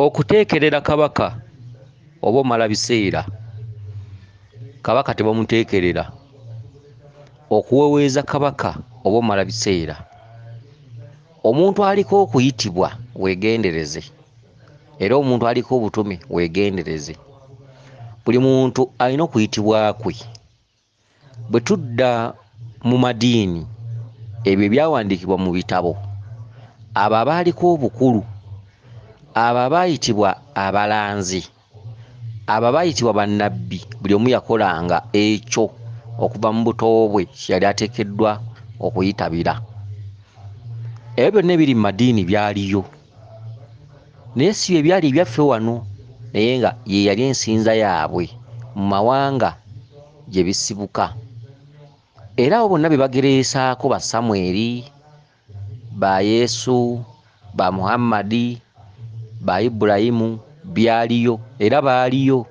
Okuteekerera kabaka oba omala biseera, kabaka tebamuteekerera. Okuweweeza kabaka oba omala biseera. Omuntu aliko okuyitibwa weegendereze, era omuntu aliko obutume weegendereze. Buli muntu alina okuyitibwa kwe. Bwe tudda mu madiini, ebyo ebyawandiikibwa mu bitabo, abo abaaliko obukulu, abo abaayitibwa abalanzi, abo abaayitibwa bannabbi, buli omu yakolanga ekyo okuva mu buto bwe kye yali ateekeddwa okuyitabira. Ebyo byonna ebiri mu madiini byaliyo, naye si bye byali ebyaffe wano, naye nga ye yali ensinza yaabwe mu mawanga gye bisibuka. Era abo bonna be bagereesaako ba Samwiri, ba Yesu, ba Muhammadi, ba Ibulayimu byaliyo era baaliyo.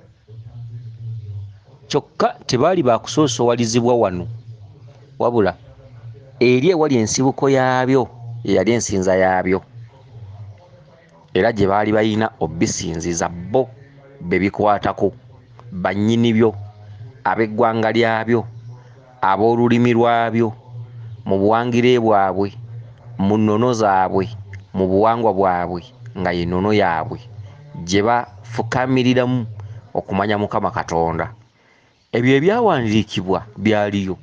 Kyokka tebaali ba kusoosowalizibwa wano, wabula eri ewali ensibuko yaabyo ye yali ensinza yaabyo, era gye baali balina obisinziza bo be bikwatako, bannyini byo, ab'eggwanga lyabyo, ab'olulimi lwabyo, mu buwangire bwabwe, mu nnono zaabwe, mu buwangwa bwabwe, nga ye nnono yaabwe gye bafukamiriramu okumanya Mukama Katonda. Ebyo ebyawandiikibwa byaliyo,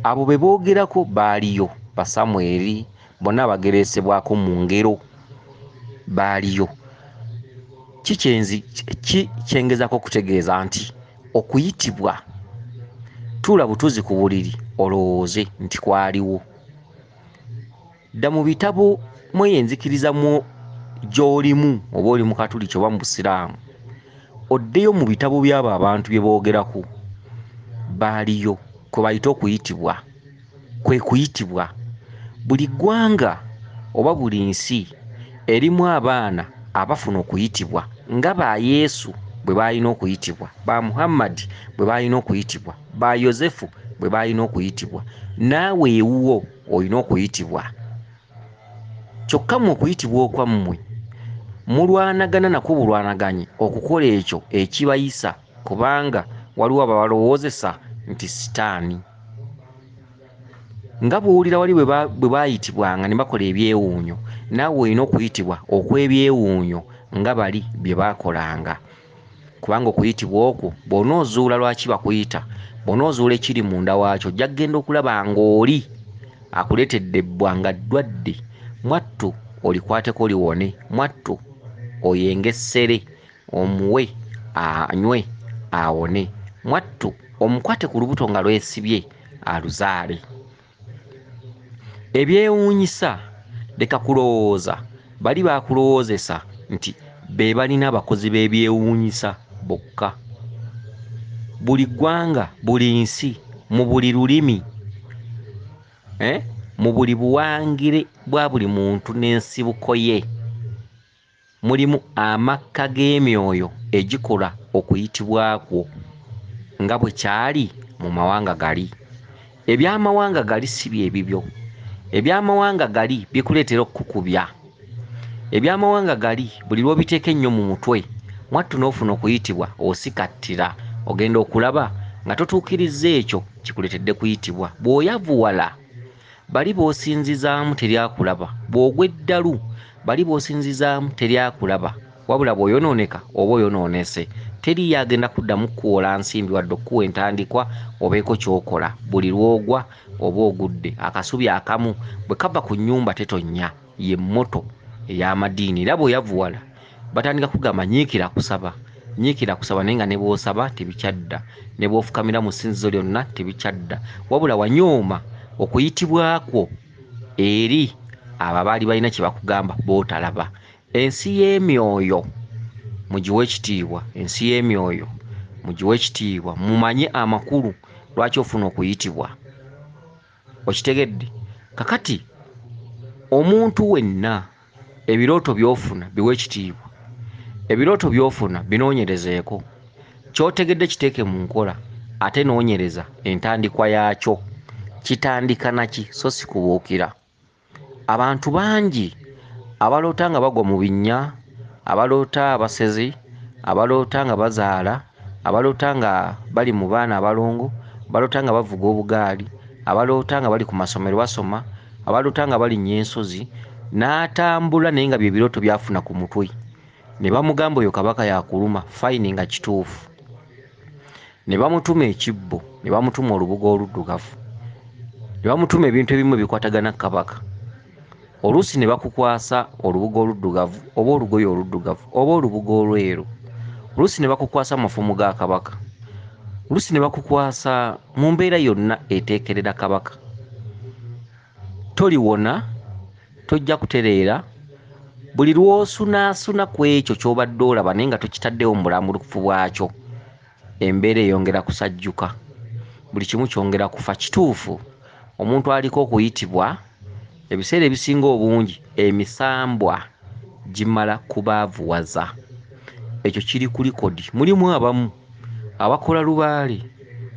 abo be boogerako baaliyo, ba Samwiri bonna abagereesebwako mu ngero baaliyo. Ki kyengezaako okutegeeza nti okuyitibwa, tuula butuuzi ku buliri olowooze nti kwaliwo. Dda mu bitabo mweyo enzikiriza gy'olimu, oba oli mu Katuliki oba mu Busiraamu, oddeyo mu bitabo by'abo abantu bye boogerako, baaliyo kwe bayita okuyitibwa, kwe kuyitibwa. Buli ggwanga oba buli nsi erimu abaana abafuna okuyitibwa nga ba Yesu bwe baalina okuyitibwa, ba Muhammadi bwe baalina okuyitibwa, ba Yosefu bwe baalina okuyitibwa. Naawe ewuwo olina okuyitibwa. Kyokka mmwe okuyitibwa okwammwe mulwanagana nakwo bulwanaganyi okukola ekyo ekibayisa, kubanga waliwo ababalowoozesa nti sitaani. Nga bw'owulira wali bwe baayitibwanga ne bakola ebyewuunyo, naawe olina okuyitibwa okw'ebyewuunyo nga bali bye baakolanga. Kubanga okuyitibwa okwo bw'onoozuula lwaki bakuyita, bw'onoozuula ekiri munda waakyo, ojja kugenda okulaba ng'oli akuleetedde ebbwa nga ddwadde, mwattu olikwateko liwone, mwattu oyengessere omuwe anywe awone, mwattu omukwate ku lubuto nga lwesibye aluzaale. Ebyewuunyisa leka kulowooza, bali baakulowoozesa nti be balina abakozi b'ebyewuunyisa bokka. Buli ggwanga, buli nsi, mu buli lulimi, mu buli buwangire bwa buli muntu n'ensibuko ye, mulimu amakka g'emyoyo egikola okuyitibwa kwo nga bwe kyali mu mawanga gali. Ebyamawanga gali si bye bibyo. Ebyamawanga gali bikuleetera okukukubya. Ebyamawanga gali buli lw'obiteeka ennyo mu mutwe, mwattu n'ofuna okuyitibwa osikattira, ogenda okulaba nga totuukirizza ekyo kikuleetedde kuyitibwa. Bw'oyavuwala, bali b'osinzizaamu teri akulaba. Bw'ogwa eddalu, bali b'osinzizaamu teri akulaba. Wabula bw'oyonooneka oba oyonoonese, teriiyo agenda kuddamu kukuwola nsimbi wadde okukuwa entandikwa obeeko ky'okola. Buli lw'ogwa oba ogudde. Akasubi akamu bwe kava ku nnyumba tetonnya, ye mmoto ey'amadiini. Era bw'oyavuwala batandika kugamba nyiikira kusaba, nyiikira kusaba, naye nga ne bw'osaba tebikyadda, ne bw'ofukamira mu ssinzizo lyonna tebikyadda. Wabula wanyooma okuyitibwa kwo eri abo abaali balina kye bakugamba b'otalaba. Ensi y'emyoyo mugiwe ekitiibwa, ensi y'emyoyo mugiwe ekitiibwa, mumanye amakulu lwaki ofuna okuyitibwa. Okitegedde? Kakati omuntu wenna ebirooto by'ofuna biwe ekitiibwa, ebirooto by'ofuna binoonyerezeeko, ky'otegedde kiteeke mu nkola, ate noonyereza entandikwa yaakyo. Kitandika naki so si kubuukira. Abantu bangi abaloota nga bagwa mu binnya, Abaloota abasezi, abaloota nga bazaala, abaloota nga bali mu baana abalongo, abaloota nga bavuga obugaali, abaloota nga bali ku masomero basoma, abaloota nga balinnya ensozi, n'atambula naye nga bye birooto by'afuna ku mutwe. Ne bamugamba oyo kabaka yakuluma, fayini nga kituufu. Ne bamutuma ekibbo, ne bamutuma olubugo oluddugavu, ne bamutuma ebintu ebimu ebikwatagana ku kabaka. Oluusi ne bakukwasa olubugo oluddugavu oba olugoye oluddugavu oba olubugo olweru. Oluusi ne bakukwasa amafumu ga kabaka. Oluusi ne bakukwasa mu mbeera yonna eteekerera kabaka. Toliwona, tojja kutereera. Buli lw'osunaasuna ku ekyo ky'obadde olaba naye nga tokitaddewo mu bulambulukufu bwakyo, embeera eyongera kusajjuka, buli kimu kyongera kufa. Kituufu omuntu aliko okuyitibwa, ebiseera ebisinga obungi emisambwa gimala kubaavuwaza. Ekyo kiri ku likodi. Mulimu abamu abakola lubaale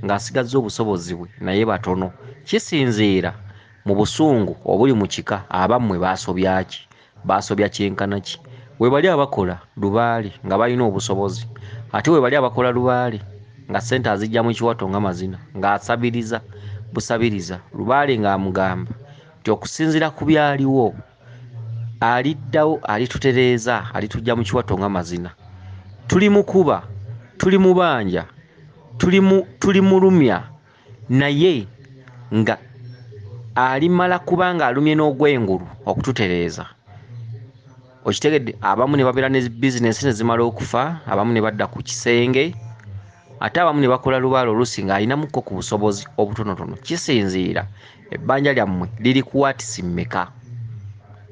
ng'asigazza obusobozi bwe naye batono. Kisinziira mu busungu obuli mu kika, abammwe baasobya ki, baasobya kyenkana ki. We bali abakola lubaale nga balina obusobozi, ate we bali abakola lubaale nga ssente azijja mu kiwato nga mazina, ng'asabiriza busabiriza. Lubaale ng'amugamba nti okusinziira ku byaliwo aliddawo, alitutereeza, alitujja mu kiwato nga mazina. Tuli mukuba, tuli mubanja, tuli mulumya, naye nga alimala kubanga alumye n'ogwengulu okututereeza. Okitegedde? Abamu ne babeera ne bizinensi ne zimala okufa, abamu ne badda ku kisenge, ate abamu ne bakola lubaale oluusi ng'alinamukko ku busobozi obutonotono. Kisinziira ebbanja lyammwe liri ku watisi mmeka,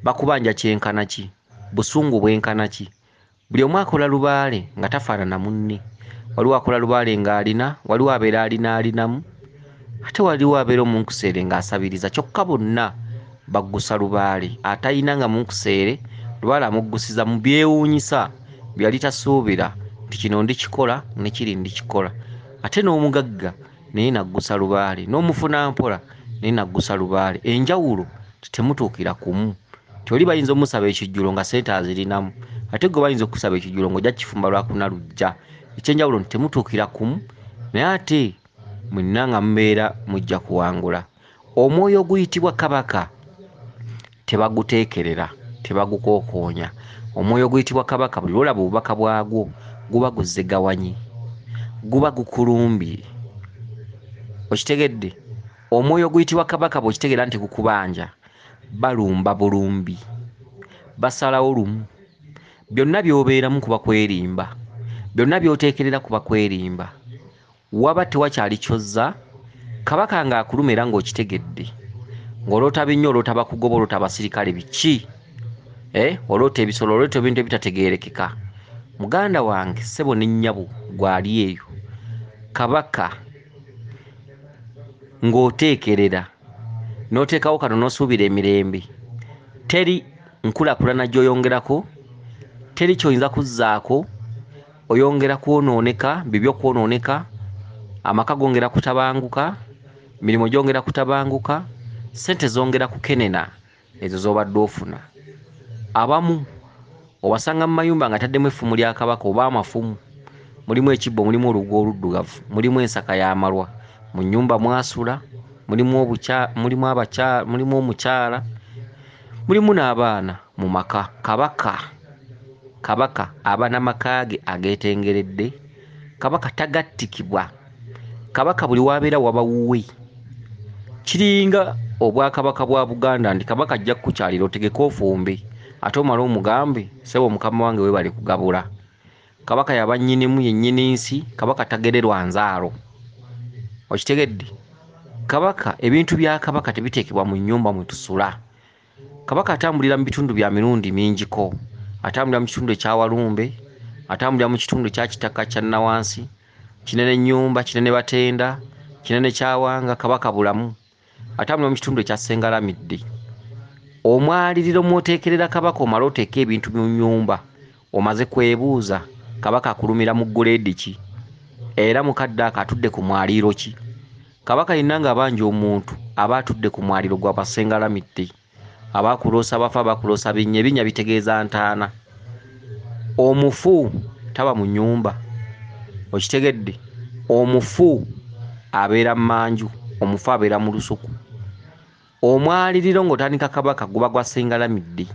bakubanja kyenkana ki, busungu bwenkana ki. Buli omu akola lubaale nga tafaanana munne. Waliwo akola lubaale ng'alina, waliwo abeera alina alinamu, ate waliwo abeera omunkuseere ng'asabiriza. Kyokka bonna baggusa lubaale. Atayina nga munkuseere, lubaale amuggusiza mu byewuunyisa bye yali tasuubira nti kino ndikikola ne kiri ndikikola. Ate n'omugagga naye n'aggusa lubaale, n'omufunampola naye n'aggusa lubaale. Enjawulo temutuukira kumu. Nti oli bayinza omusaba ekijjulo nga ssente azirinamu, ate gwe bayinza okusaba ekijjulo ng'ojja kifumba lwakuna lujja. Ekyenjawulo nti temutuukira kumu, naye ate mwenna nga mubeera mujja kuwangula. Omwoyo oguyitibwa kabaka tebaguteekerera, tebagukookoonya. Omwoyo oguyitibwa kabaka buli lw'olaba obubaka bwagwo guba guzzegawanyi, guba gukulumbye. Okitegedde? Omwoyo oguyitibwa kabaka bw'okitegeera nti gukubanja, balumba bulumbi, basalawo lumu. Byonna by'obeeramu kuba kwerimba, byonna by'oteekerera kuba kwerimba. Waba tewakyali ky'ozza, kabaka ng'akuluma era ng'okitegedde, ng'oloota binnyo, oloota bakugoba, oloota abasirikale biki, oloota ebisolo, oloota ebintu ebitategeerekeka. Muganda wange, ssebo ne nnyabo gw'ali eyo, kabaka ng'oteekerera n'oteekawo kano n'osuubira emirembe, teri nkulaakulana gy'oyongerako, teri ky'oyinza kuzzaako, oyongera kwonooneka, bibyo kwonooneka, amaka gongera kutabanguka, emirimu gyongera kutabanguka, ssente zongera kukenena ezo z'obadde ofuna. Abamu obasanga mu mayumba nga taddemu effumu lya kabaka oba amafumu, mulimu ekibbo, mulimu olugo oluddugavu, mulimu ensaka y'amalwa, mu nnyumba mwasula, mulimu mulimu omukyala, mulimu n'abaana mu maka. Kabaka aba n'amaka ge ageetengeredde. Kabaka tagattikibwa. Kabaka buli w'abeera waba wuwe. Kiringa obwakabaka bwa Buganda nti kabaka ajja kukukyalira otegeke ofumbe, ate omale omugambe ssebo mukama wange weebale kugabula. Kabaka yaba nnyinimu, ye nnyini nsi. Kabaka tagererwa nzaalo. Okitegedde? Kabaka, ebintu bya kabaka tebiteekebwa mu nnyumba mwe tusula. Kabaka atambulira mu bitundu bya mirundi mingiko. Atambulira mu kitundu ekya Walumbe, atambulira mu kitundu ekya Kitaka kya Nawansi, kinene nnyumba, kinene Batenda, kinene Kyawanga, kabaka bulamu. Atambulira mu kitundu ekya Ssengalamidde. Omwaliriro mw'oteekerera kabaka omale oteeke ebintu mu nnyumba, omaze kwebuuza kabaka akulumira mu guleedi ki, era mukadde ako atudde ku mwaliiro ki. Kabaka yenna ng'abanja omuntu aba atudde ku mwaliiro gwa Basengalamidde, aba akuloosa bafa, aba akuloosa binnya. Ebinnya bitegeeza ntaana. Omufu taba mu nnyumba, okitegedde? Omufu abeera mmanju, omufu abeera mu lusuku. Omwaliriro ng'otandika kabaka guba gwa Ssengalamidde,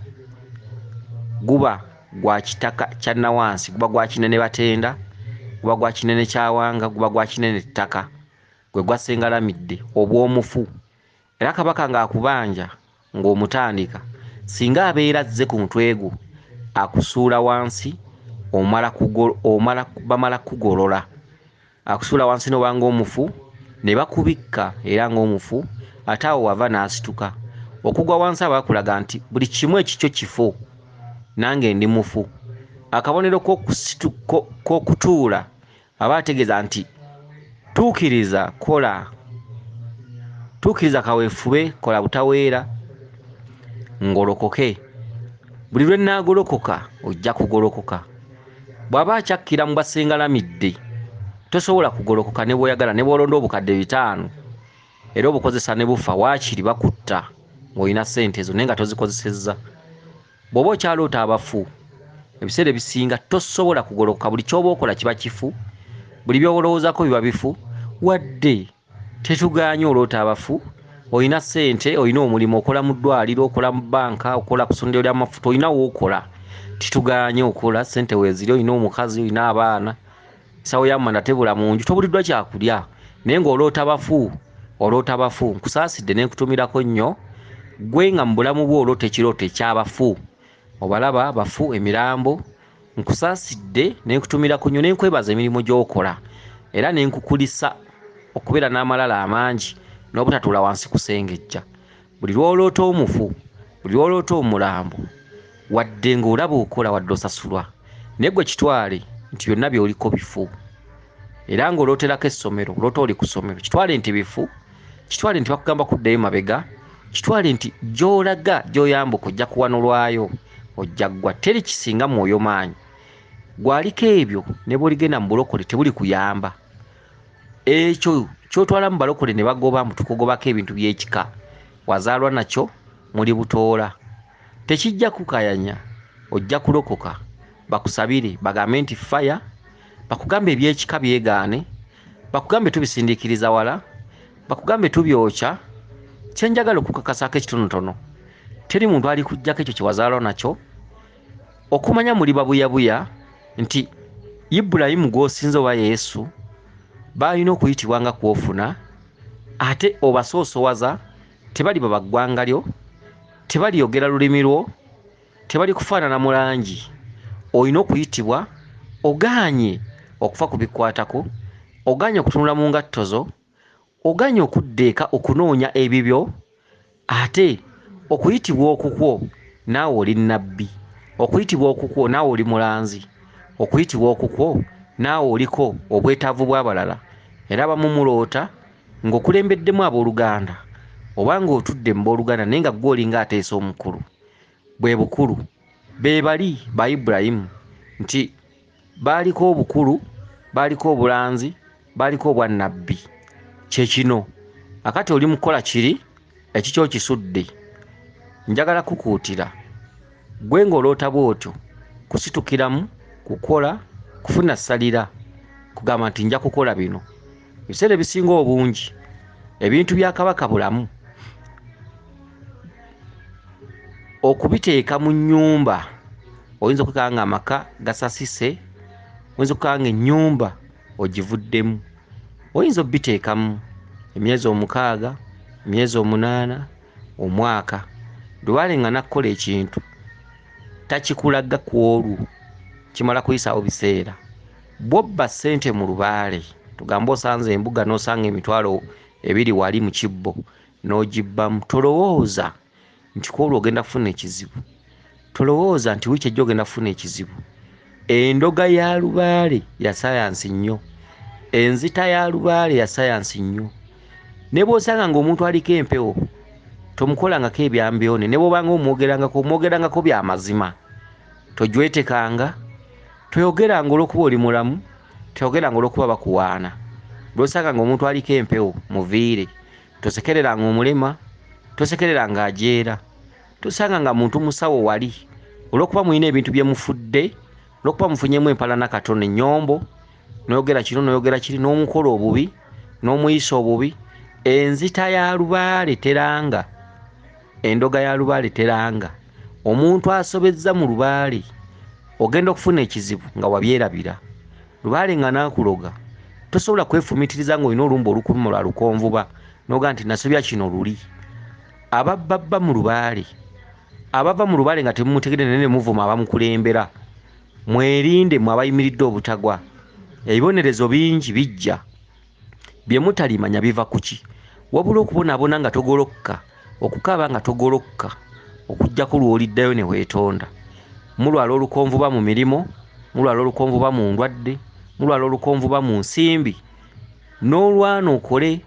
guba gwa kitaka kya Nawansi, guba gwa Kinene Batenda, guba gwa Kinene Kyawanga, guba gwa Kinene Ttaka, gwe gwa Ssengalamidde obw'omufu. Era kabaka ng'akubanja ng'omutandika, singa abeera azze ku mutwe gwo akusuula wansi, bamala kugolola, akusuula wansi n'oba ng'omufu ne bakubikka era ng'omufu, ate awo wava n'asituka. Okugwa wansi aba akulaga nti buli kimu ekikyo kifo, nange ndi mufu. Akabonero k'okutuula aba ategeeza nti tuukiriza, kola, tuukiriza kaweefube, kola butaweera, ngolokoke. Buli lwe nnaagolokoka ojja kugolokoka. Bw'aba akyakkira mu Bassengalamidde tosobola kugolokoka ne bw'oyagala, ne bw'olonda obukadde 5 era obukozesa ne bufa, waakiri bakutta ng'olina ssente ezo naye nga tozikozesezza. Bw'oba okyaloota abafu, ebiseera ebisinga tosobola kugolokoka, buli ky'oba okola kiba kifu, buli by'olowoozaako biba bifu. Wadde tetugaanye oloota abafu, olina ssente, olina omulimu, okola mu ddwaliro, okola mu bbanka, okola ku ssundiro ly'amafuta, olina w'okola, titugaanye okola, ssente weeziri, olina omukazi, olina abaana, ensawo y'amanda tebula mu nju, tobuliddwa kyakulya, naye ng'oloota bafu, oloota bafu. Nkusaasidde ne nkutumirako nnyo ggwe nga mu bulamu bwo oloota ekirooto eky'abafu, obalaba bafu emirambo. Nkusaasidde ne nkutumirako nnyo ne nkwebaza emirimu gy'okola, era ne nkukulisa okubeera n'amalala amangi n'obutatuula wansi kusengejja. Buli lw'oloota omufu, buli lw'oloota omulambo, wadde ng'olaba okola, wadde osasulwa, naye ggwe kitwale nti byonna by'oliko bifu. Era ng'olooterako essomero, oloota oli ku ssomero, kitwale nti bifu, kitwale nti bakugamba kuddayo mabega, kitwale nti gy'olaga gy'oyambuka ojja kuwanulwayo, ojja ggwa. Teri kisinga mwoyo maanyi. Gw'aliko ebyo ne bw'oligenda mu bulokole tebuli kuyamba. Ekyo ky'otwala mu balokole ne bagoba mbu tukugobako ebintu by'ekika, wazaalwa nakyo muli butoola, tekijja kukayanya, ojja kulokoka, bakusabire bagambe nti faya, bakugambe eby'ekika byegaane, bakugambe tubisindiikiriza wala, bakugambe tubyokya. Kye njagala okukakasaako ekitonotono, teri muntu ali kuggyako ekyo kye wazaalwa nakyo. Okumanya muli babuyabuya nti Ibulayimu gw'osinza oba Yesu baalina okuyitibwa nga kw'ofuna, ate obasoosowaza, tebaliba ba ggwanga lyo, tebaliyogera lulimi lwo, tebali kufaanana mu langi. Olina okuyitibwa, ogaanye okufa ku bikwatako, ogaanye okutunula mu ngatto zo, ogaanye okudda eka okunoonya ebibyo, ate okuyitibwa okukwo naawe oli nnabbi, okuyitibwa okukwo naawe oli mulanzi, okuyitibwa okukwo naawe oliko obwetaavu bw'abalala. Era abamu muloota ng'okulembeddemu abooluganda oba ng'otudde mu booluganda naye nga ggwe olinga ateesa omukulu. Bwe bukulu be bali ba Ibulayimu nti baaliko obukulu, baaliko obulanzi, baaliko obwannabbi. Kye kino akati oli mu kukola kiri ekikyo okisudde. Njagala kukuutira ggwe ng'oloota bw'otyo kusitukiramu, kukola, kufuna ssalira, kugamba nti nja kukola bino. Ebiseera ebisinga obungi ebintu bya kabaka bulamu okubiteeka mu nnyumba, oyinza okwekanga ng'amaka gasasise, oyinza okwekanga ng'ennyumba ogivuddemu, oyinza obiteekamu emyezi 6, emyezi 8, omwaka. Lubaale nga n'akukola ekintu takikulaga ku olwo, kimala kuyisaawo biseera. Bw'obba ssente mu lubaale, tugambe osanze embuga n'osanga 20,000 wali mu kibbo n'ogibbamu, tolowooza nti ku olwo ogenda kufuna ekizibu, tolowooza nti wiiki ejja ogenda kufuna ekizibu. Endoga ya lubaale ya sayansi nnyo, enzita ya lubaale ya sayansi nnyo. Ne bw'osanga ng'omuntu aliko empewo tomukolangako ebyambyone, ne bw'obanga omwogerangako bya mazima, tojwetekanga, toyogeranga olw'okuba oli mulamu, toyogeranga olw'okuba bakuwaana. Bw'osanga ng'omuntu aliko empewo muviire, tosekereranga omulema, tosekereranga ajeera, tosanga nga muntu musawo wali olw'okuba mulina ebintu bye mufudde Olwokuba mufunyemu empalana katono, ennyombo, n'oyogera kino n'oyogera kiri, n'omukola obubi, n'omuyisa obubi. Enzita ya lubaale teranga, endoga ya lubaale teranga. Omuntu asobezza mu lubaale ogenda okufuna ekizibu nga wabyerabira. Lubaale nga naakuloga, tosobola kwefumiitiriza ng'olina olumbe olukuluma lwa lukonvuba n'ogaa nti nasobya kino luli. Ababbabba mu lubaale, abava mu lubaale nga temumutegedde naye ne muvuma abamukulembera, mwerinde mwe abayimiridde obutagwa. Ebibonerezo bingi bijja bye mutalimanya biva ku ki. Wabula okubonaabona nga togolokka, okukaaba nga togolokka, okuggyako lw'oliddayo ne weetonda. Mulwala olukonvuba mu mirimu, mulwala olukonvuba mu ndwadde, mulwala olukonvuba mu nsimbi. N'olwana okole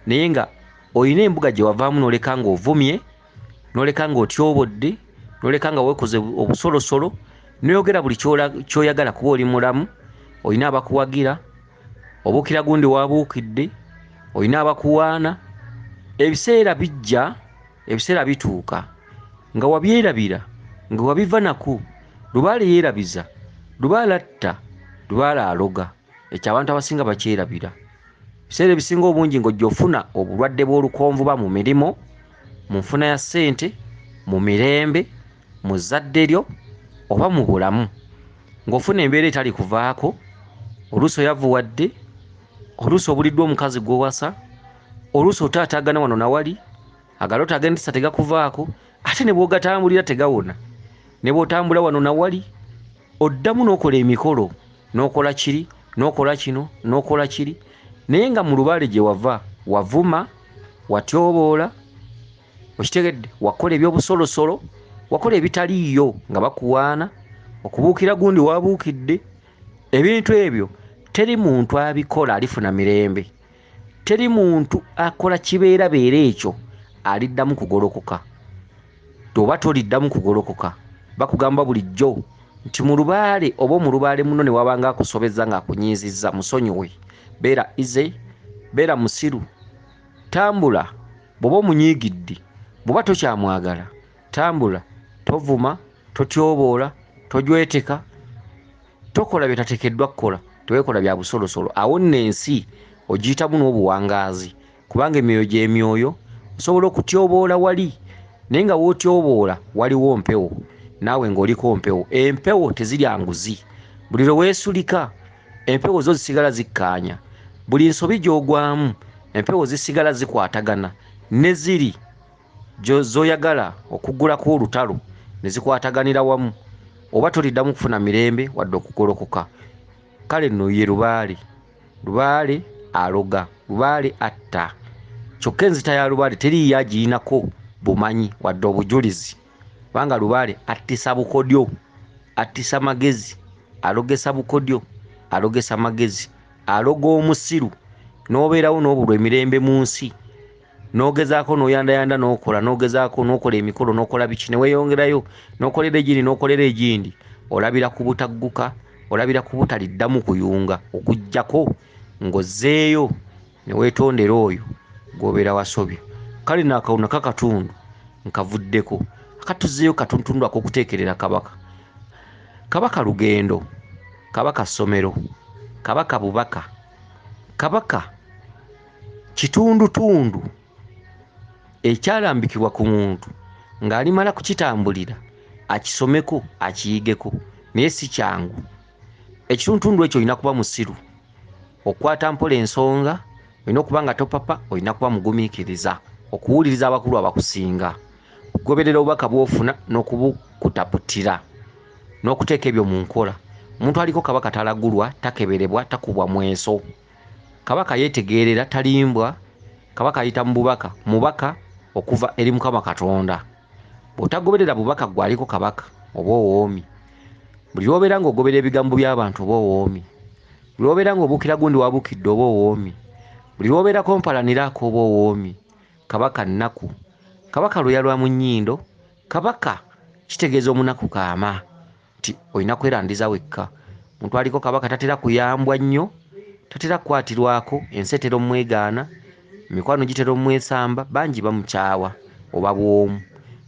naye nga olina embuga gye wavaamu n'oleka ng'ovumye, n'oleka ng'otyobodde, n'oleka nga weekoze obusolosolo, n'oyogera buli ky'oyagala kuba oli mulamu, olina abakuwagira, obuukira gundi wabuukidde, olina abakuwaana. Ebiseera bijja, ebiseera bituuka nga wabyerabira, nga wabiva nako. Lubaale yeerabiza, lubaale atta, lubaale aloga. Ekyo abantu abasinga bakyerabira. Ebiseera ebisinga obungi ng'ojja ofuna obulwadde bw'olukonvuba mu mirimu, mu nfuna ya ssente, mu mirembe, mu zzadde lyo oba mu bulamu. Ng'ofuna embeera etali kuvaako, oluusi oyavuwadde, oluusi obuliddwa omukazi gw'owasa, oluusi otaataagana wano na wali, agalooto ag'entiisa tegakuvaako, ate ne bw'ogatambulira tegawona. Ne bw'otambula wano na wali, oddamu n'okola emikolo, n'okola kiri, n'okola kino, n'okola kiri, naye nga mu lubaale gye wava, wavuma, watyoboola, okitegedde, wakola ebyobusolosolo, wakola ebitaliiyo nga bakuwaana, okubuukira gundi wabuukidde. Ebintu ebyo teri muntu abikola alifuna mirembe. Teri muntu akola kibeerabeera ekyo aliddamu kugolokoka. Oba toliddamu kugolokoka. Bakugamba bulijjo nti mu lubaale oba omulubaale muno ne wabanga akusobezza ng'akunyiizizza, musonyiwe. Beera ize, beera musiru, tambula bw'oba omunyiigidde, bw'oba tokyamwagala, tambula, tovuma, totyoboola, tojweteka, tokola bye tateekeddwa kukola, teweekola bya busolosolo. Awo nno ensi ogiyitamu n'obuwangaazi, kubanga emyoyo gy'emyoyo osobola okutyoboola wali, naye nga w'otyoboola waliwo mpewo, naawe ng'oliko mpewo. Empewo tezirya nguzi. Buli lwe weesulika, empewo zo zisigala zikkaanya. Buli nsobi gy'ogwamu, empewo zisigala zikwatagana ne ziri z'oyagala okuggulako olutalo ne zikwataganira wamu, oba toliddamu kufuna mirembe wadde okugolokoka. Kale nno ye lubaale. Lubaale aloga, lubaale atta. Kyokka enzita ya lubaale teriiyo agirinako bumanyi wadde obujulizi, kubanga lubaale attisa bukodyo, attisa magezi, alogesa bukodyo, alogesa magezi, aloga omusiru, n'obeerawo n'obulwa emirembe mu nsi, n'ogezaako n'oyandayanda n'okola, n'ogezaako n'okola emikolo, n'okola biki, ne weeyongerayo, n'okolera egindi, n'okolera egindi. Olabira ku butagguka, olabira ku butaliddamu kuyunga, okuggyako ng'ozzeeyo ne weetondera oyo gw'obeera wasobya. Kale nno akawuna kakatundu nkavuddeko, akatuzzeeyo katuntundu ak'okuteekerera kabaka. Kabaka lugendo, kabaka ssomero, kabaka bubaka, kabaka kitundutundu ekyalambikibwa ku muntu ng'alimala kukitambulira akisomeko akiyigeko, naye si kyangu. Ekitundutundu ekyo olina kuba musiru, okwata mpola ensonga, olina okuba nga topapa, olina kuba mugumiikiriza, okuwuliriza abakulu abakusinga, okugoberera obubaka bw'ofuna n'okubukutaputira, n'okuteeka ebyo mu nkola. Omuntu aliko kabaka talagulwa, takeberebwa, takubwa mweso. Kabaka yeetegeerera, talimbwa. Kabaka ayita mu bubaka, mubaka okuva eri Mukama Katonda. Bw'otagoberera bubaka gwe aliko kabaka oba owoomye. Buli lw'obeera ng'ogoberera ebigambo by'abantu oba owoomye. Buli lw'obeera ng'obuukira gundi wabuukidde oba owoomye. Buli lw'obeera kompalaniraako oba owoomye. Kabaka nnaku. Kabaka luya lwa mu nnyindo. Kabaka kitegeeza omunaku kaama, nti olina kwerandiza wekka. Omuntu aliko kabaka tatera kuyambwa nnyo, tatera kukwatirwako, ensi etera omwegaana, emikwano gitera omwesamba, bangi bamukyawa oba bw'omu.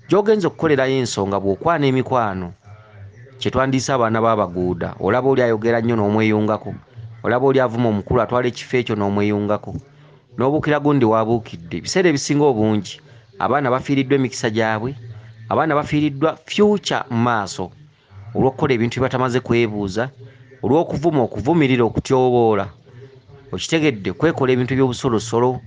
Gy'ogenza okukolerayo ensonga bw'okwana emikwano, Kye twandiise abaana b'abaguuda. Olaba oli ayogera nnyo n'omweyungako, olaba oli avuma omukulu atwala ekifo ekyo n'omweyungako, n'obuukira gundi w'abuukidde. Ebiseera ebisinga obungi abaana bafiiriddwa emikisa gyabwe, abaana bafiiriddwa future mu maaso olw'okukola ebintu bye batamaze kwebuuza, olw'okuvuma, okuvumirira, okutyoboola, okitegedde, okwekola ebintu eby'obusolosolo,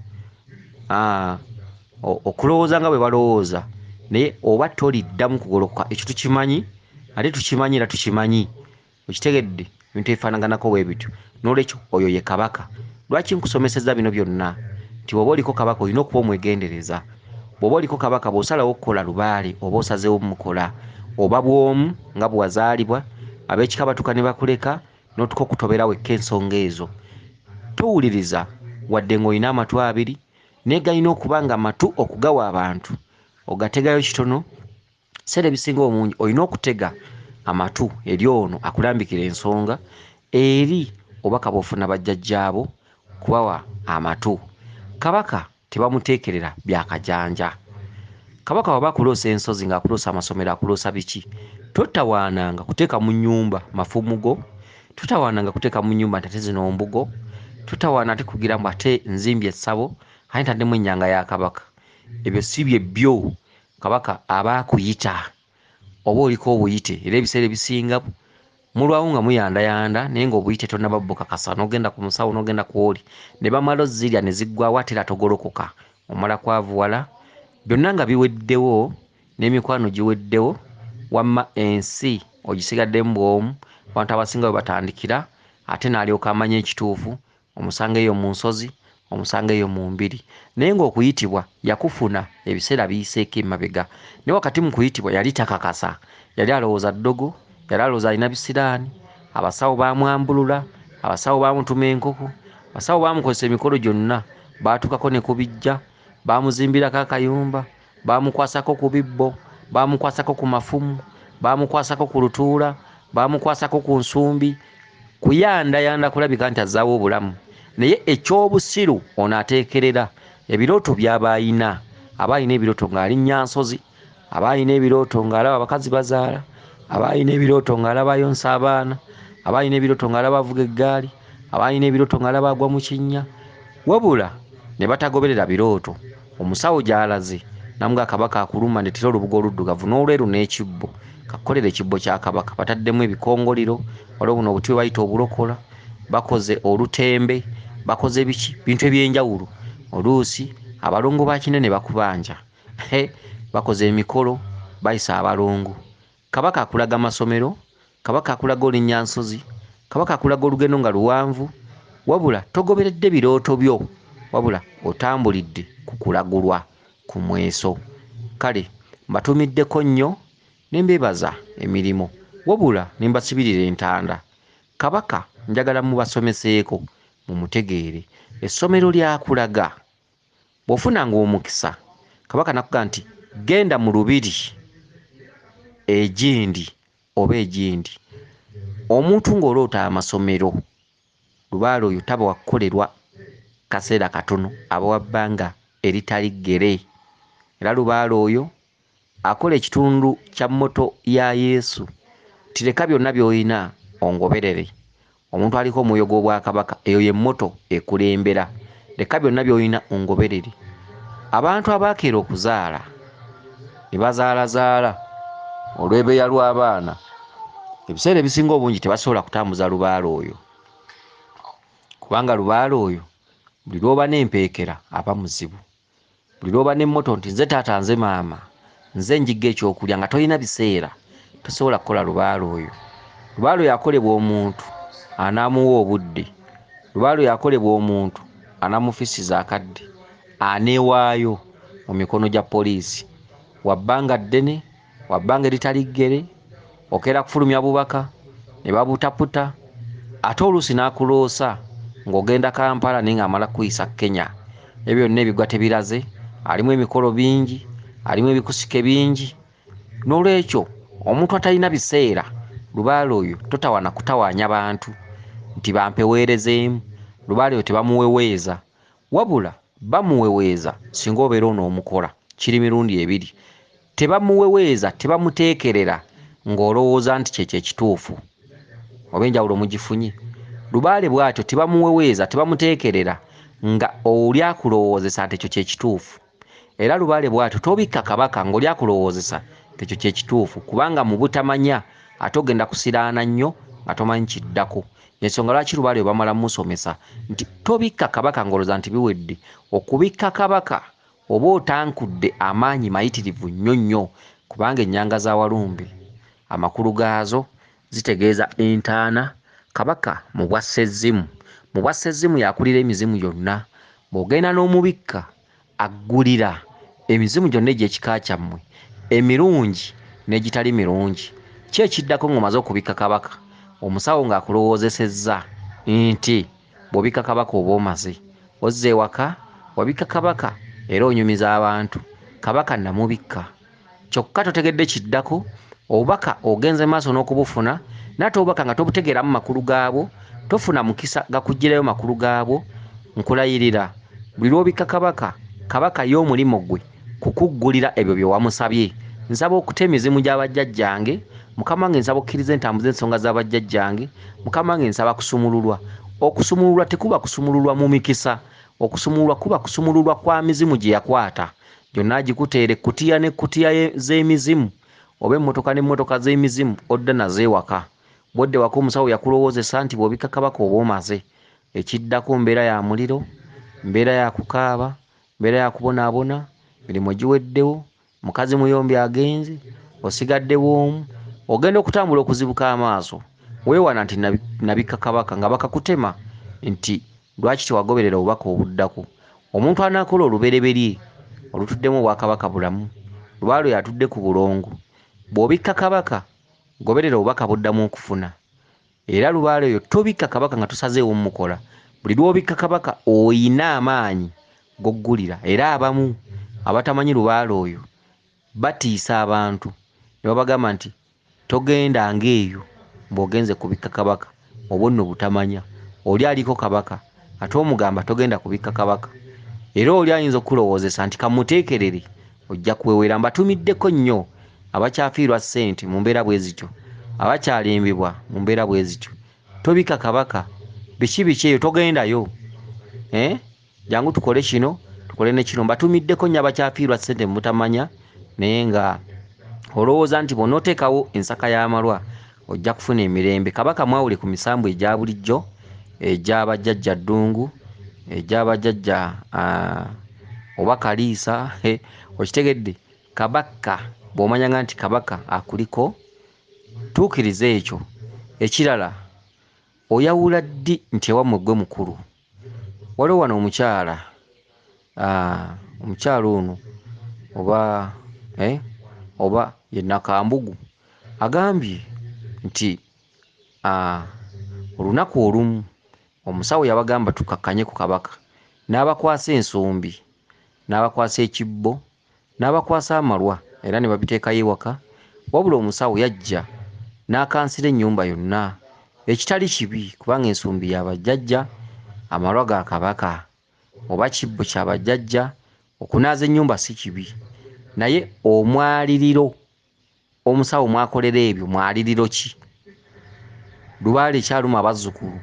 okulowooza nga bwe balowooza, naye oba toliddamu kugolokoka. Ekyo tukimanyi, ate tukimanyi era tukimanyi, okitegedde, ebintu ebifaanaganako bwe bityo. N'olwekyo oyo ye kabaka. Lwaki nkusomesezza bino byonna? Nti bw'oba oliko kabaka olina okuba omwegendereza. Bw'oba oliko kabaka, bw'osalawo okukola lubaale oba osazeewo mukola, oba bw'omu nga bwe wazaalibwa, ab'ekika batuuka ne bakuleka n'otuuka okutobera wekka ensonga ezo. Towuliriza wadde ng'olina amatu abiri, naye galina okuba nga matu okugawa abantu, ogategayo kitono. Ebiseera ebisinga obungi olina okutega amatu eri ono akulambikira ensonga, eri obubaka bw'ofuna bajjajjaabo kubawa amatu. Kabaka tebamuteekerera bya kajanja. Kabaka bw'aba akuloosa ensozi ng'akuloosa amasomero, akuloosa biki, totawaananga kuteeka mu nnyumba mafumu go, totawaananga kuteeka mu nnyumba nti ate zino mbugo, totawaana ate kugira mbu ate nzimbye essabo ate ntaddemu ennyanga ya kabaka. Ebyo si bye byo. Kabaka aba akuyita oba oliko obuyite, era ebiseera ebisinga mulwawo nga muyandayanda naye ng'obuyite tonnaba bukakasa, n'ogenda ku musawo n'ogenda ku oli ne bamala ozirya ne ziggwawo, ate era togolokoka, omala kwavuwala, byonna nga biweddewo n'emikwano giweddewo, wamma ensi ogisigaddemu bw'omu. Abantu abasinga we batandikira ate n'alyoka amanya ekituufu, omusanga eyo mu nsozi, omusanga eyo mu mbiri, naye ng'okuyitibwa yakufuna ebiseera biyiseeko emabega, naye wakati mu kuyitibwa yali takakasa, yali alowooza ddogo, yali alowooza alina bisiraani. Abasawo baamwambulula, abasawo baamutuma enkoko, abasawo baamukozesa emikolo gyonna, baatuukako ne ku bijja, baamuzimbirako akayumba, baamukwasako ku bibbo, baamukwasako ku mafumu, baamukwasako ku lutuula, baamukwasako ku nsumbi, kuyandayanda kulabika nti azzaawo obulamu. Naye eky'obusiru ono ateekerera ebirooto by'aba ayina. Aba alina ebirooto ng'alinnya nsozi, aba alina ebirooto ng'alaba abakazi bazaala, aba alina ebirooto ng'alaba ayonsa abaana, aba alina ebirooto ng'alaba avuga eggaali, aba alina ebirooto ng'alaba agwa mu kinnya. Wabula ne batagoberera birooto. Omusawo gy'alaze n'amugamba kabaka akuluma, ndeetera olubugo oluddugavu n'olweru n'ekibbo, kakukolere ekibbo kya kabaka. Bataddemu ebikongoliro, waliwo buno obuti bwe bayita obulokola, bakoze olutembe, bakoze biki, bintu eby'enjawulo. Oluusi abalongo ba kinene bakubanja, bakoze emikolo, bayisa abalongo. Kabaka akulaga amasomero, kabaka akulaga olinnya nsozi, kabaka akulaga olugendo nga luwanvu, wabula togoberedde birooto byo, wabula otambulidde ku kulagulwa ku mweso. Kale mbatuumiddeko nnyo ne mbeebaza emirimu, wabula ne mbasibirira entanda. Kabaka njagala mubasomeseeko mumutegeere. Essomero ly'akulaga, bw'ofunanga omukisa kabaka n'akugamba nti genda mu lubiri egindi oba egindi. Omuntu ng'oloota amasomero, lubaale oyo taba wa kukolerwa kaseera katono, aba wa bbanga eritali ggere. Era lubaale oyo akola ekitundu kya mmoto ya Yesu nti leka byonna by'olina ongoberere. Omuntu aliko omwoyo gw'obwakabaka, eyo ye mmoto ekulembera. Leka byonna by'olina ongoberere. Abantu abaakeera okuzaala ne bazaalazaala olw'ebeeya lw'abaana, ebiseera ebisinga obungi tebasobola kutambuza lubaale oyo, kubanga lubaale oyo buli lw'oba n'empeekera aba muzibu, buli lw'oba n'emmoto nti nze taata nze maama nze njigga ekyokulya nga tolina biseera, tosobola kukola lubaale oyo. Lubaale oyo akolebwa omuntu anaamuwa obudde, lubaale oyo akolebwa omuntu anaamufisiza akadde, aneewaayo mu mikono gya poliisi. Wa bbanga ddene, wa bbanga eritali ggere, okeera kufulumya bubaka ne babutaputa, ate oluusi n'akuloosa ng'ogenda Kampala naye ng'amala kukuyisa Kenya. Ebyo byonna ebigwa tebiraze, alimu emikolo bingi, alimu ebikusike bingi. N'olwekyo omuntu atalina biseera, lubaale oyo totawaana kutawaanya bantu nti bampeweerezeemu. Lubaale oyo tebamuweweeza, wabula bamuweweeza singa obeera onoomukola. Kiri mirundi ebiri. Tebamuweweeza, tebamuteekerera. ng'olowooza nti kyekyo ekituufu. Oba enjawulo mugifunye? Lubaale bw'atyo tebamuweweeza, tebamuteekerera nga oli akulowoozesa nti ekyo kye kituufu. Era lubaale bw'atyo tobikka Kabaka ng'oli akulowoozesa nti ekyo kye kituufu, kubanga mu butamanya ate ogenda kusiraana nnyo nga tomanyi kiddako. Y'ensonga lwaki lubaale bamala musomesa nti tobikka Kabaka ng'olowooza nti biwedde. Okubikka Kabaka oba otankudde amaanyi mayitirivu nnyo nnyo, kubanga ennyanga za Walumbe amakulu gaazo zitegeeza entaana. Kabaka mu bwa Ssezimu, mu bwa Ssezimu y'akulira emizimu gyonna. Bw'ogenda n'omubikka aggulira emizimu gyonna egy'ekika kyammwe, emirungi n'egitali mirungi. Ki ekiddako ng'omaze okubikka Kabaka? Omusawo ng'akulowoozesezza nti bw'obikka Kabaka oba omaze, ozza ewaka wabikka Kabaka era onyumiza abantu, Kabaka namubikka. Kyokka totegedde kiddako, obubaka ogenze maaso n'okubufuna, n'ate obubaka nga tobutegeeramu makulu gaabwo, tofuna mukisa gakuggyirayo makulu gaabwo. Nkulayirira buli lw'obikka Kabaka, Kabaka ye omulimu gwe kukuggulira ebyo bye wamusabye. Nsaba okuta emizimu gya bajjajjange, Mukama wange nsaba okkirize ntambuze ensonga za bajjajjange, Mukama wange nsaba kusumululwa. Okusumululwa tekuba kusumululwa mu mikisa, okusumululwa kuba kusumululwa kwa mizimu gye yakwata. Gyonna agikuteere ekkutiya n'ekkutiya z'emizimu, oba emmotoka n'emmotoka z'emizimu, odda nazo ewaka. Bw'odda ewaka omusawo yakulowoozesa nti bw'obikka Kabaka oba omaze. Ekiddako mbeera ya muliro, mbeera ya kukaaba, mbeera ya kubonaabona, mirimu giweddewo, mukazi muyombi agenze, osigadde bw'omu, ogenda okutambula okuzibuka amaaso. Weewana nti nabikka Kabaka nga bakakutema nti lwaki tewagoberera obubaka obuddako. Omuntu anaakola olubereberye olutuddemu obwakabaka bulamu, lubaale oyo atudde ku bulongo. Bw'obikka Kabaka, goberera obubaka bw'oddamu okufuna. Era lubaale oyo tobikka Kabaka nga tosazeewo mmukola. Buli lw'obikka Kabaka oyina amaanyi g'oggulira. Era abamu abatamanyi lubaale oyo batiisa abantu ne babagamba nti togendanga eyo mbw'ogenze kubikka Kabaka, obwo nno butamanya. Oli aliko Kabaka ate omugamba togenda kubikka Kabaka. Era oli ayinza okukulowoozesa nti kamuteekerere ojja kuwewera. Mbatumiddeko nnyo abakyafiirwa ssente mu mbeera bwe zityo, abakyalimbibwa mu mbeera bwe zityo. Tobikka Kabaka, biki biki eyo togendayo. Jangu tukole kino, tukole ne kino. Mbatumiddeko nnyo abakyafiirwa ssente mu butamanya, naye nga olowooza nti bw'onooteekawo ensaka y'amalwa ojja kufuna emirembe. Kabaka mwawule ku misambu egya bulijjo egya bajjajja Ddungu, egya bajjajja oba Kaliisa, okitegedde. Kabaka bw'omanyanga nti Kabaka akuliko, tuukiriza ekyo. Ekirala, oyawula ddi nti ewammwe ggwe mukulu? Waliwo wano omukyala, omukyala ono oba oba ye Nakambugu agambye nti olunaku olumu omusawo yabagamba tukakkanye ku Kabaka, n'abakwasa ensumbi, n'abakwasa ekibbo, n'abakwasa amalwa era ne babiteekayo ewaka. Wabula omusawo yajja n'akansira ennyumba yonna, ekitali kibi kubanga ensumbi ya bajjajja, amalwa ga Kabaka, oba kibbo kya bajjajja, okunaaza ennyumba si kibi. Naye omwaliriro omusawo mwakolera ebyo mwaliriro ki? Lubaale ekyaluma abazzukulu,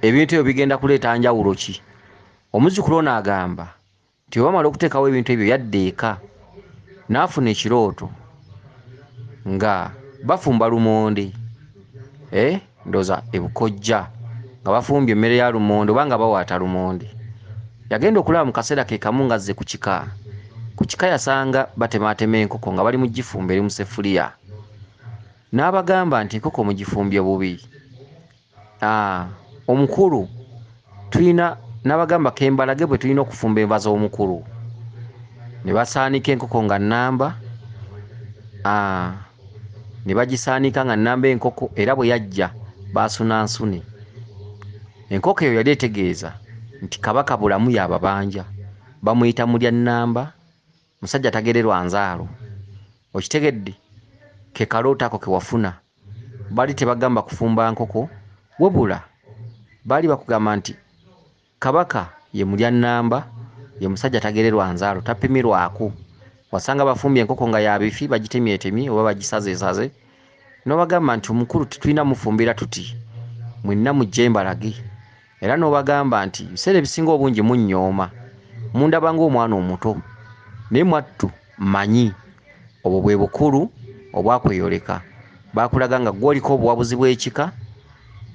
ebintu ebyo bigenda kuleeta njawulo ki? Omuzzukulu ono agamba nti bwe bamala okuteekawo ebintu ebyo yadda eka n'afuna ekirooto nga bafumba lumonde, ndowooza ebukojja nga bafumbye emmere ya lumonde oba nga bawaata lumonde. Yagenda okulaba mu kaseera ke kamu ng'azze ku kika. Ku kika yasanga batemaatema enkoko nga bali mu gifumba eri mu ssefuliya. N'abagamba nti enkoko mugifumbye bubi. Omukulu tulina, n'abagamba kembalage bwe tulina okufumba enva z'omukulu. Ne basaanika enkoko nga nnamba, ne bagisaanika nga nnamba enkoko, era bwe yajja baasunansune. Enkoko eyo yali etegeeza nti Kabaka bulamu y'ababanja, bamuyita mulya nnamba, musajja tagererwa nzaalo. Okitegedde? Ke kalooto ako ke wafuna. Baali tebagamba kufumba nkoko, wabula baali bakugamba nti Kabaka ye mulya nnamba, ye musajja tagererwa nzaalo, tapimirwako. Wasanga bafumbye enkoko nga ya bifi, bagitemyetemye oba bagisazeesaze, N'obagamba nti omukulu tetulina mufumbira tuti, mwenna mujje mbalage. Era n'obagamba nti ebiseera ebisinga obungi munnyooma, mundaba ng'omwana omuto, naye mwattu mmanyi. Obwo bwe bukulu obwakweyoleka. Baakulaga nga ggwe oliko obuwabuzi bw'ekika,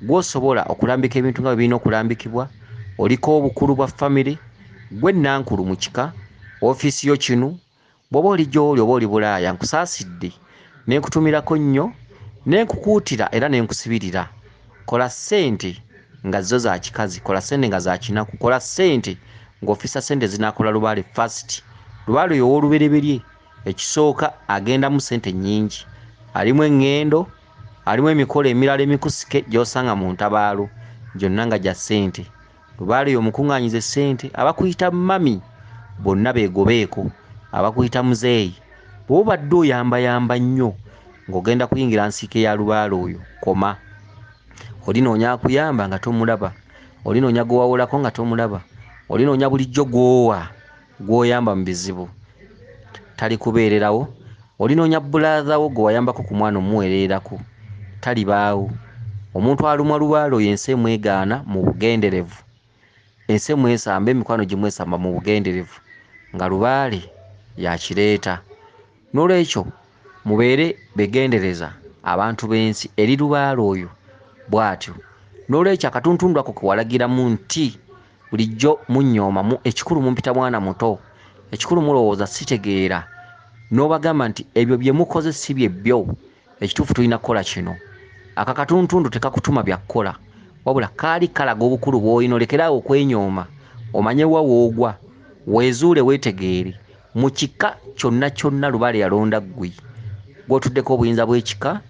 ggwe osobola okulambika ebintu nga bwe birina okulambikibwa, oliko obukulu bwa famire, ggwe nnankulu mu kika, ofiisi yo kinu, bw'oba oli gy'oli oba oli Bulaaya, nkusaasidde ne nkutumirako nnyo, ne nkukuutira era ne nkusibirira. Kola ssente nga zo za kikazi, kola ssente nga za kinaku, kola ssente ng'ofissa ssente zinaakola lubaale first. Lubaale oyo ow'olubereberye ekisooka agendamu ssente nnyingi, alimu eŋŋendo, alimu emikolo emirala emikusike gy'osanga mu ntabaalo, gyonna nga gya ssente. Lubaale oyo omukuŋŋaanyize ssente, abakuyita mummy bonna beegobeeko, abakuyita muzeeyi. Bw'oba obadde oyambayamba nnyo ng'ogenda kuyingira nsiike ya lubaale oyo, koma. Olinoonya akuyamba nga tomulaba, olinoonya gwe wawolako nga tomulaba, olinoonya bulijjo gw'owa gw'oyamba mu bizibu talikubeererawo, olinoonya brother wo gwe wayambako ku mwana omuweererako talibaawo. Omuntu alumwa lubaale oyo ensi emwegaana mu bugenderevu, ensi emwesamba, emikwano gimwesamba mu bugenderevu nga lubaale y'akireeta. Noolwekyo mubeere begendereza abantu b'ensi eri lubaale oyo bw'atyo. Noolwekyo akatuntundu ako ke walagiramu nti bulijjo munnyooma, ekikulu mumpita mwana muto, ekikulu mulowooza sitegeera, n'obagamba nti ebyo bye mukoze si bye byo, ekituufu tulina kukola kino. Ako akatuntundu tekakutuma bya kukola, wabula kaali kalaga obukulu bw'olina. Olekere awo okwenyooma, omanye wa w'ogwa, weezuule, weetegeere. Mu kika kyonna kyonna lubaale yalonda ggwe, gw'otuddeko obuyinza bw'ekika,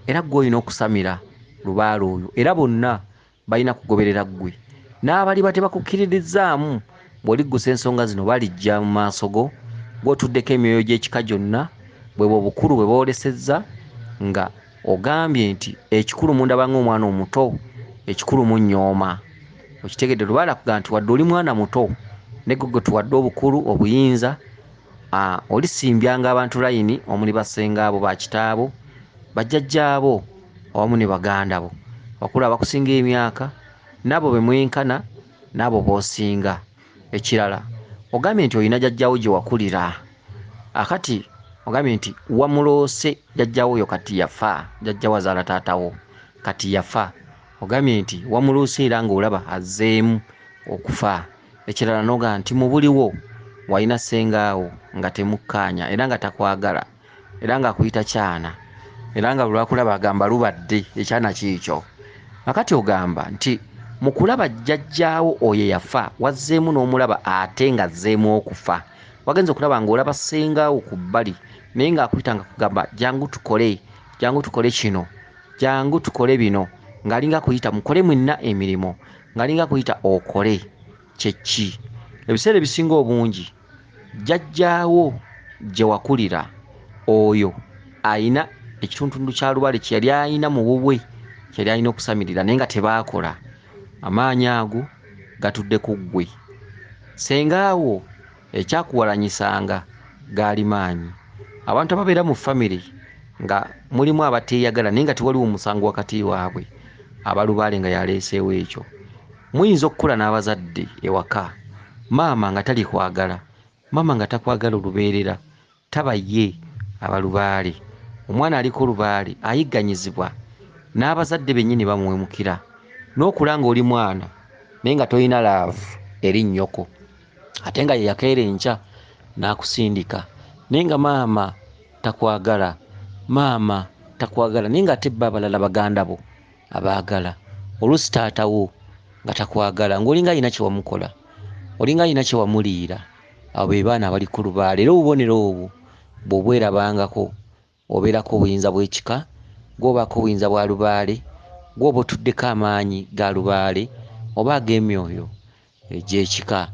era ggwe olina okusamira lubaale oyo, era bonna balina kugoberera ggwe. N'abaliba tebakukkiririzaamu, bw'oliggusa ensonga zino balijja mu maaso go, gw'otuddeko emyoyo gy'ekika gyonna, bwe obukulu bwe boolesezza nga ogambye nti ekikulu mundaba ng'omwana omuto, ekikulu munnyooma. Okitegedde? Lubaale akugamba nti wadde oli mwana muto, naye ggwe gwe tuwadde obukulu, obuyinza, olisimbyanga abantu layini omuli bassengaabo, bakitaabo, bajjajjaabo awamu ne baganda bo, abakulu abakusinga emyaka, n'abo be mwenkana, n'abo b'osinga. Ekirala ogambye nti olina jjajjaawo gye wakulira. Akati ogambye nti wamuloose jjajjaawo oyo kati yafa, jjajjaawo azaala taatawo kati yafa. Ogambye nti wamuloose era ng'olaba azzeemu okufa. Ekirala n'ogamba nti mu buliwo walina ssengaawo nga temukkaanya era nga takwagala era ng'akuyita kyana era nga lwakulaba agamba lubadde ekyana kiikyo. Akati ogamba nti mu kulaba jjajjaawo oyo yafa wazzeemu n'omulaba ate ng'azzeemu okufa. Wagenze okulaba ng'olaba ssengaawo ku bbali naye ng'akuyita nga kugamba jangu tukole, jangu tukole kino, jangu tukole bino, ng'alinga akuyita mukole mwenna emirimu, ng'alinga akuyita okole. Kye ki? Ebiseera ebisinga obungi jjajjaawo gye wakulira oyo ayina ekituntundu kya lubaale kye yali ayina mu bubwe, kye yali alina okusamirira naye nga tebaakola. Amaanyi ago gatudde ku ggwe. Ssengaawo ekyakuwalanyisanga gaali maanyi. Abantu ababeera mu famire nga mulimu abateeyagala naye nga tewaliwo musango wakati waabwe, abalubaale nga yaleeseewo ekyo. Muyinza okukula n'abazadde ewaka, maama nga talikwagala, maama nga takwagala olubeerera, taba ye abalubaale. Omwana aliko lubaale ayigganyizibwa n'abazadde bennyini bamuwemukira. N'okula ng'oli mwana naye nga tolina love eri nnyoko, ate nga ye yakeera enkya n'akusindika, naye nga maama takwagala, maama takwagala, naye ng'ate bo abalala baganda bo abaagala. Oluusi taata wo nga takwagala, ng'olinga alina kye wamukola, olinga alina kye wamuliira. Abo be baana abaliko lubaale. Era obubonero obwo bw'obwerabangako, obeerako obuyinza bw'ekika, gw'obaako obuyinza bwa lubaale, gw'oba otuddeko amaanyi ga lubaale oba ag'emyoyo egy'ekika.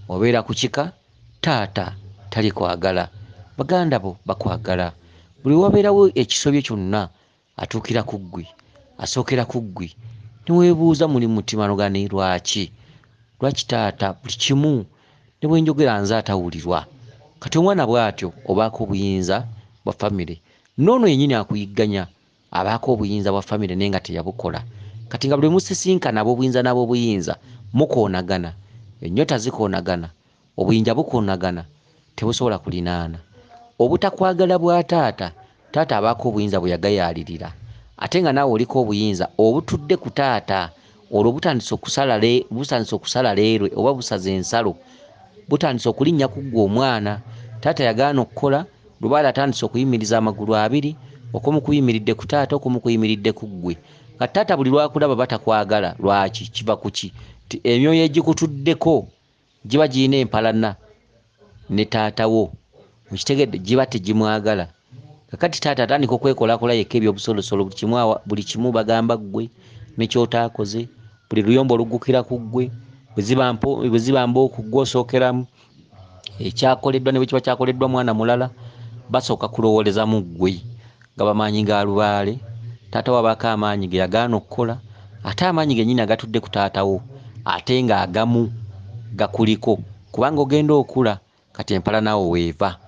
Obeera ku kika, taata talikwagala, baganda bo bakwagala. Buli wabeerawo ekisobyo kyonna atuukira ku ggwe, asookera ku ggwe. Ne weebuuza muli mu mutima n'ogamba naye lwaki? Lwaki taata buli kimu ne bwe njogera nze atawulirwa? Kati omwana bw'atyo obaako obuyinza bwa famire. N'ono yennyini akuyigganya Abaako obuyinza bwa famire naye nga teyabukola. Kati nga buli musisinkana ab'obuyinza n'ab'obuyinza mukoonagana, ennyota zikoonagana, obuyinja bukoonagana, tebusobola kulinaana. Obutakwagala bwa taata, taata abaako obuyinza bwe yagayaalirira, ate nga naawe oliko obuyinza obutudde ku taata, olwo butandise okusala butandise okusala leerwe oba busaze ensalo, butandise okulinnya ku ggwe omwana. Taata yagaana okukola, lubaale atandise okuyimiriza amagulu abiri, okumu kuyimiridde ku taata, okumu kuyimiridde ku ggwe. Kati taata buli lw'akulaba batakwagala, lwaki? Kiva ku ki? Nti emyoyo egikutuddeko giba girina empalana ne taata wo, okitegedde, giba tegimwagala. Kakati taata atandika okwekolakola yekka ebyobusolosolo, buli kimu bagamba ggwe ne ky'otaakoze, buli luyombo oluggukira ku ggwe, bwe ziba mbooko ggwe osookeramu, ekyakoleddwa ne bwe kiba kyakoleddwa mwana mulala, basooka kulowooleza mu ggwe. Gaba maanyi ga lubaale, taata wo abaako amaanyi ge yagaana okukola, ate amaanyi gennyini agatudde ku taata wo, ate ng'agamu gakuliko, kubanga ogenda okula, kati empalana awo weeva.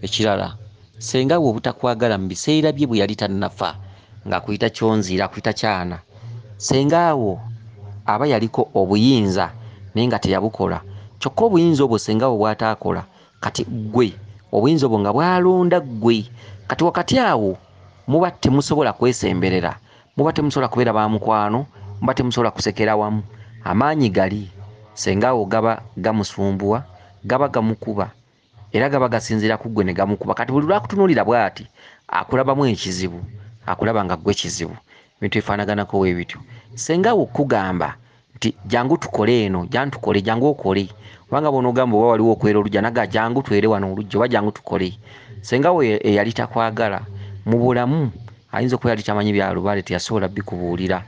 Ekirala, ssenga wo obutakwagala mu biseera bye bwe yali tannafa, ng'akuyita kyonziira, akuyita kyana, ssenga wo aba yaliko obuyinza naye nga teyabukola. Kyokka obuyinza obwo ssenga wo bw'ataakola, kati ggwe obuyinza obwo nga bwalonda ggwe. Kati wakati awo muba temusobola kwesemberera, muba temusobola kubeera ba mukwano, muba temusobola kusekera wamu. Amaanyi gali ssenga wo gaba gamusumbuwa, gaba gamukuba, era gaba gasinziira ku ggwe ne gamukuba. Kati buli lw'akutunuulira bw'ati akulabamu ekizibu, akulaba nga ggwe kizibu. Ebintu ebifaanaganako bwe bityo. Ssenga wo kugamba nti jangu tukole eno, jangu tukole, jangu okole, kubanga bw'onoogamba oba waliwo okwera oluggya, naga jangu twere wano oluggya oba jangu tukole. Ssenga wo eyali takwagala mu bulamu ayinza okuba yali tamanyi bya lubaale, teyasobola bikubuulira.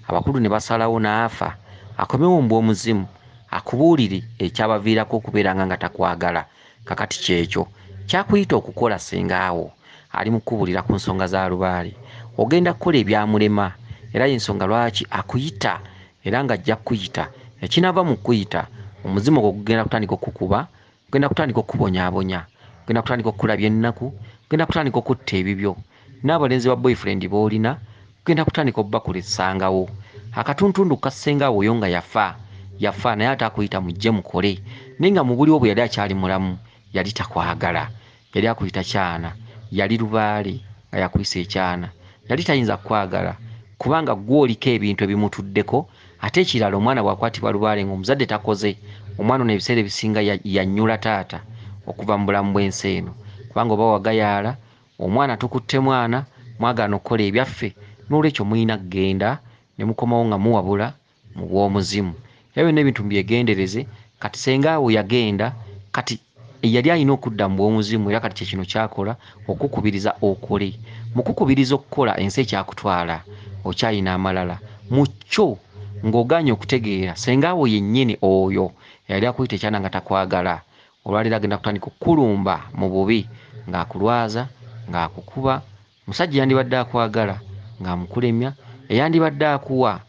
Abakulu ne basalawo n'afa, akomewo mu bw'omuzimu akubuulire ekyabaviirako okubeeranga nga takwagala. Kakati kyekyo kyakuyita okukola. Ssenga wo ali mu kukubuulira ku nsonga za lubaale, ogenda kukola ebyamulema, era y'ensonga lwaki akuyita, era ng'ajja kukuyita. Ekinaava mu kukuyita, omuzimu ogwo gugenda kutandika okukuba, gugenda kutandika okukubonyaabonya, gugenda kutandika okukulabya ennaku, gugenda kutandika okutta ebibyo, n'abalenzi ba boyfriend b'olina gugenda kutandika obbakulesangawo. Akatuntundu ka ssenga wo oyo nga yafa, yafa naye ate akuyita mujje mukole, naye nga mu buliwo bwe yali akyali mulamu yali takwagala, yali akuyita kyana, yali lubaale nga yakuyisa ekyana, yali tayinza kukwagala kubanga ggwe oliko ebintu ebimutuddeko. Ate ekirala, omwana bw'akwatibwa lubaale ng'omuzadde takoze, omwana ono ebiseera ebisinga yannyula taata okuva mu bulamu bw'ensi eno, kubanga oba wagayaala omwana, tukutte mwana, mwagaana okukola ebyaffe, n'olwekyo mulina kugenda ne mukomawo nga muwabula mu bw'omuzimu. Era byonna ebintu mbyegendereze. Kati ssenga wo yagenda, kati yali alina okudda mu bw'omuzimu, era kati kye kino ky'akola okukubiriza okole. Mu kukubiriza okukola, ensi ekyakutwala, okyalina amalala mu kyo ng'ogaanye okutegeera. Ssenga wo yennyini oyo eyali akuyita ekyana nga takwagala, olwaleero agenda kutandika okukulumba mu bubi, ng'akulwaza, ng'akukuba. Musajja yandibadde akwagala ng'amukulemya, eyandibadde akuwa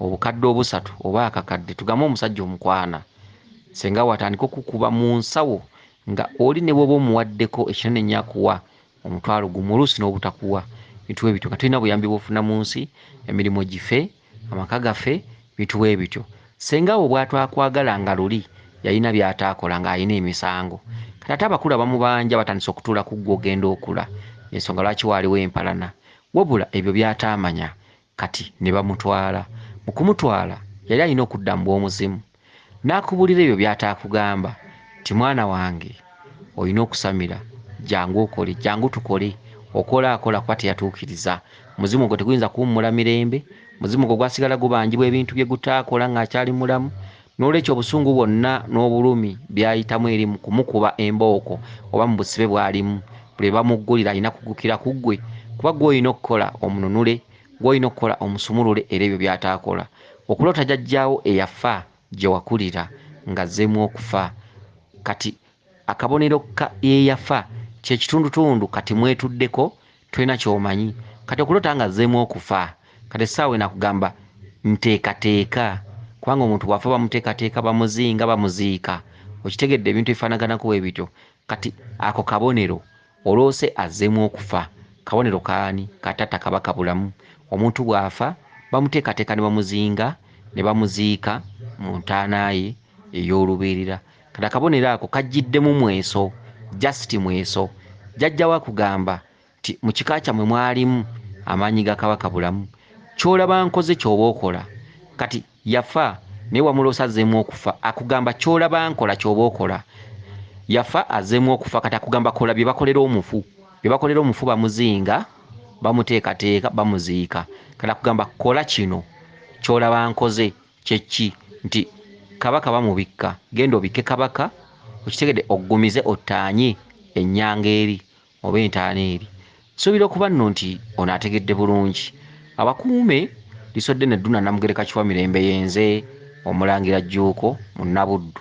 obukadde obusatu oba akakadde, tugambe omusajja omukwana, ssenga wo atandika okukuba mu nsawo nga oli ne bw'oba omuwaddeko ekinene ennyo akuwa 50,000, oluusi n'obutakuwa. Bintu bwe bityo, nga tulina buyambi bw'ofuna mu nsi, emirimu gife, amaka gaffe, bintu bwe bityo. Ssenga wo bw'atwakwagala nga luli yalina by'ataakola, ng'alina emisango. Kati ate abakulu abamubanja batandise okutuula ku ggwe ogenda okula, ensonga lwaki waaliwo empalana, wabula ebyo by'ataamanya kati ne bamutwala. Mu kumutwala yali alina okudda mu bw'omuzimu n'akubuulira ebyo by'ataakugamba nti mwana wange olina okusamira, jangu okole, jangu tukole. Okola akola kuba teyatuukiriza. Muzimu ogwo teguyinza kuwummula mirembe, muzimu ogwo gwasigala gubanjibwa ebintu bye gutaakola ng'akyali mulamu. N'olwekyo obusungu bwonna n'obulumi by'ayitamu eri mu kumukuba embooko oba mu busibe bw'alimu, buli lwe bamuggulira alina kuggukira ku ggwe, kuba ggwe olina okukola omununule, ggwe olina okukola omusumulule, era ebyo by'ataakola. Okuloota jjajjaawo eyafa gye wakulira ng'azzeemu okufa, kati akabonero ka eyafa kye kitundutundu kati mwetuddeko, tolina ky'omanyi. Kati okuloota ng'azzeemu okufa, kati essaawa eno akugamba nteekateeka, kubanga omuntu bw'afa bamuteekateeka, bamuzinga, bamuziika. Okitegedde ebintu ebifaanaganako bwe bityo. Kati ako kabonero, oloose azzeemu okufa. Kabonero kaani? Ka taata Kabaka Bulamu. Omuntu bw'afa bamuteekateeka ne bamuzinga ne bamuziika mu ntaana ye ey'olubeerera. Kati akabonero ako kajjiddemu mweso, just mweso. Jjajja wo akugamba nti mu kika kyammwe mwalimu amaanyi ga Kabaka Bulamu. Ky'olaba nkoze ky'oba okola. Kati yafa naye wamuloose azzeemu okufa. Akugamba ky'olaba nkola ky'oba okola. Yafa azzeemu okufa kati akugamba kola bye bakolera omufu. Bye bakolera omufu bamuzinga, bamuteekateeka, bamuziika. Kati akugamba kola kino ky'olaba nkoze kye ki? Nti Kabaka bamubikka, genda obikke Kabaka, okitegedde, oggumize ottaanye ennyanga eri oba entaana eri. Nsuubira okuba nno nti ono ategedde bulungi. Abakuume Lisoddene Dduna Namugereka Kiwamirembe yenze Omulangira Jjuuko Munnabuddu.